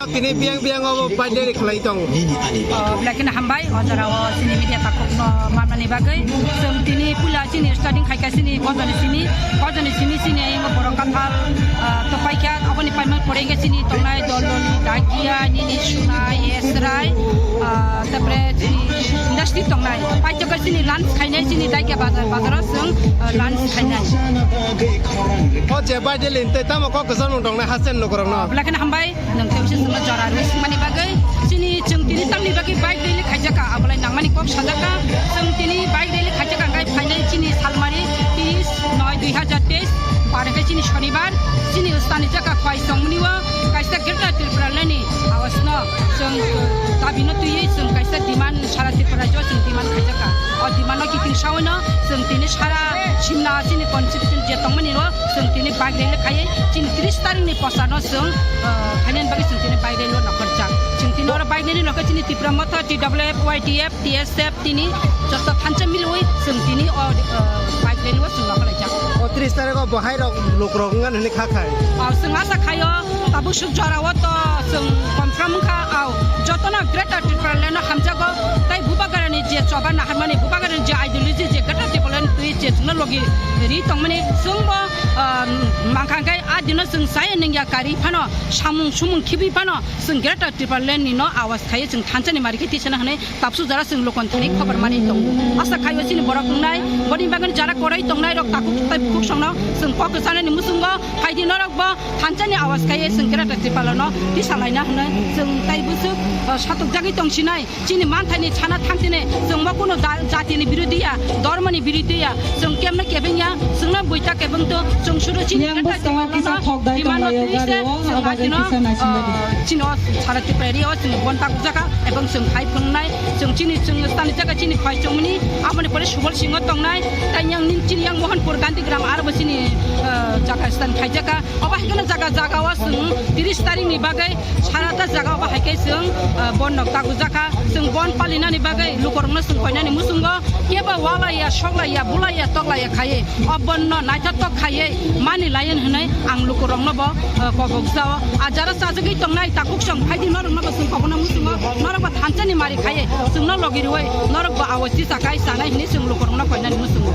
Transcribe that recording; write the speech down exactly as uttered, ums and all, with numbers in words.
Tini biyang biyang obo birthday khlai tong. Oh, belai kheno hambai, o jora o chini media takhuk no manmani bagwi. Chwng tini puila chini starting khaikha chini Gojani simi, Gojani simi chini ayang borok kathal, ah, topaikha, aboni paimani pore khe chini tongnai Dololi, Dakia, nini Sunai, Esrai, ah, tapore chini industry tongnai. Paithago chini lunch khainai chini Dakia bazar, bazaro chwng, ah, lunch khainai. O je birthday linte tamo kok kwchangno tongnai hasen lukurokno. Belai kheno hambai. Nwng tei bisi chwngno jora rwi swngmani bagwi chini chwng tini tamni bagwi bike rally khaijakha, abolai nangmani kok sajakha. Chwng tini bike rally khaijakha, hwnkhe phainai chini salmari tris noi dui hajar teis, bar hwnkhe chini Shonibar, chini stani jaka khwai chongmani o kaisa Greater Tripura Land ni awasno chwng dabino twiwi chwng kaisa demand sara Tripura rajyo chwng demand khaijakha. O demand no kiting sawi no chwng tini sara simna chini constitution je tongmani ro Chwng tini bike rally khaiwi chini tris tarikni posa no chwng, ah, khainani bagwi chwng tini bike rally o nokha rijak. Chwng tini oro bike rally nokha chini Tipra Motha, T W F, Y T F, T S F tini joto thansa milwi chwng tini o, ah, bike rally o chwng nokha laijak. O tris tariko bo hai rok lukrok wngna hwnwi kha khai. Ah, chwng asa khaio tabuk suk jora o to chwng confirm wngkha, ah, jotono Greater Tripura Land no hamjago tei Bubagrani je choba naharmani Bubagrani je ideology je Greater Tripura Land twi je chwngno logi ri tongmani chwngbo ah, mankha hwnkhe a dino chwng chaya nungya kari phano, samung sumung khibi phano, chwng Greater Tripura Land ni no awas khaiwi chwng thansa ni mari khe tisana hwnwi tabsu jora chwng lokon thani khobor mani tongo. Asa khaio chini borok wngnai, boni bagwi jara korai tongnai rok takhuk tai bukhuk songno chwng kok kwchana ni muchungo phaidi norok bo thansa ni awas khaiwi chwng Greater Tripura no tisa laina hwnwi chwng tai bwswk, ah, satok jagwi tong sinai. Chini manthai ni sana thang tini chwng bo kuno da-, jati ni birodhi ya, dhormo ni birodhi ya, chwng kemno kebeng ya, chwngno buita kebeng to, chwng suru chini Yang kata bwskango chini kisa no, thok dai chini tong mano laio twi gari se, o, chwng abo ma bai chino, kisa naisin ah, bai. Chino sara Tripura ri o chwng bon tak jaka, ebong chwng khai phungnai, chwng chini chwng stani jaka chini phai chwng mani, aboni pore Subol Singh o tongnai, tai yang nin chini yang Mohanpur Gandhi Gram aro bo chini, ah, jaka stan khai jaka, obo hai kheno jaga jaga o chwng tris tarik ni bagwi Sara ta jaga o ba hai khe chwng, ah, bon nok tagu jakha. Chwng bon palinani bagwi lukurokno chwng koinani muchungo kebo walaiya, soklaiya, bulaiya, toklaiya khaiwi o bonno naithotok khaiwi mani layen hwnwi ang lukurokno bo, ah, kobok jao. Ah, jara chajagwi tongnai takhuk chwng phaidi norokno bo chwng kobokna muchungo, norok bo thansani mari khaiwi chwngno logi rwui norok bo awai tisa khai chanai hwnwi chwng lukurokno koinani muchungo.